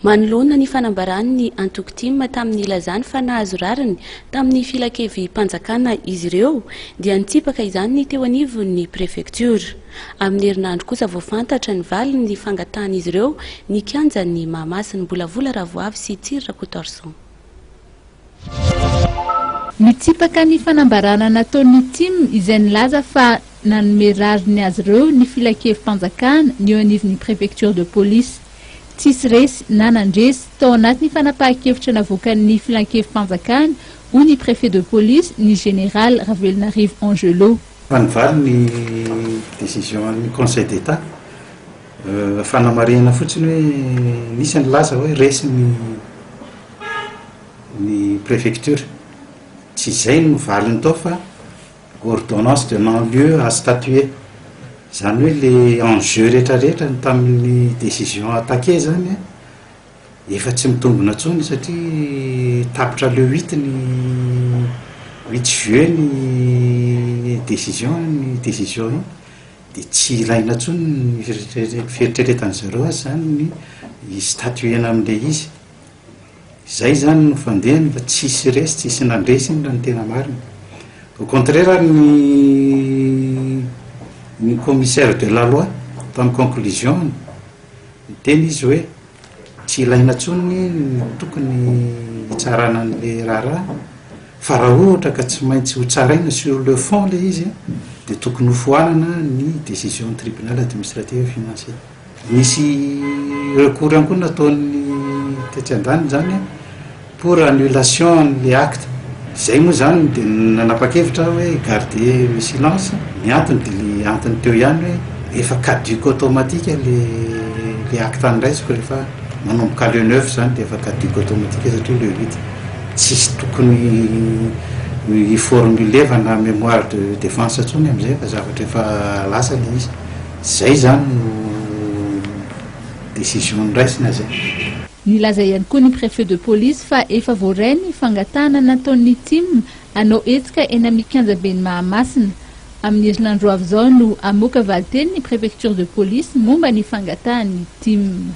Manoloana ny fanambaran'ny antoko TIM tamin'ny nilazany fa nahazo rariny tamin'ny filankevi-panjakana izy ireo dia nitsipaka izany ny teo anivon'ny prefektiora. Amin'ny herinandro kosa vao fantatra ny valin'ny fangatahan'izy ireo ny kianjan'ny Mahamasina. Mbolavola Ravoavy sy Tsiry Rakotoarison. Nitsipaka ny fanambarana nataon'ny TIM izay nilaza fa nanome rariny azy ireo ny filankevi-panjakana ny eo anivon'ny préfecture de police. Tsisy resy na nandresy tao anatin'ny fanapahan-kevitra navoakan'ny filankevi-panjakana, hoy ny préfet de police, ny général Ravelonarivo Angelo. Fa nivaly ny décision an'ny Conseil d'Etat. Fanamarihana fotsiny hoe nisy nilaza hoe resy ny ny préfecture. Tsy izay no valiny tao fa ordonnance de non lieu à statuer. Izany hoe le enjeu rehetrarehetra ny tamin'ny décision attaqué zany efa tsy mitombina intsony satria tapitra le 8, ny 8 juillet ny décision, ny décision iny de tsy ilaina intsony ny fieritreretan zareo azy zany ny statuena am'le izy. Zay zany no fandehany fa tsisy resy, tsisy nandresy iny raha ny tena marina. Au contraire, ny commissaire de la loi tamin'ny conclusion ny teny izy hoe tsy ilaina intsony ny tokony hitsarana an'le raharaha, fa raha ohatra ka tsy maintsy ho tsaraina sur le fond le izy de tokony hofoanana ny décision tribunal administratif financier. Misy recours ihany koa nataony tetsy andaniny zany pour annulation le acte. Zay moa zany de nanapa-kevitra hoe garder le silence. Ny antony de le antony teo ihany hoe efa caduc automatique le acte andraisiko rehefa manomboka le 9 zany, de efa caduc automatique satria le 8 tsisy tokony iformulevana mémoire de défense ntsony am'izay fa zavatra efa lasa le izy. Zay zany no décision nraisina zay. Nilaza ihany koa ny préfet de police fa efa voaray ny fangatahana nataon'ny TIM hanao hetsika eny amin'ny kianjaben'ny Mahamasina. Amin'ny herinandro avy izao no hamoaka valiteny ny préfecture de police momba ny fangatahan'ny TIM.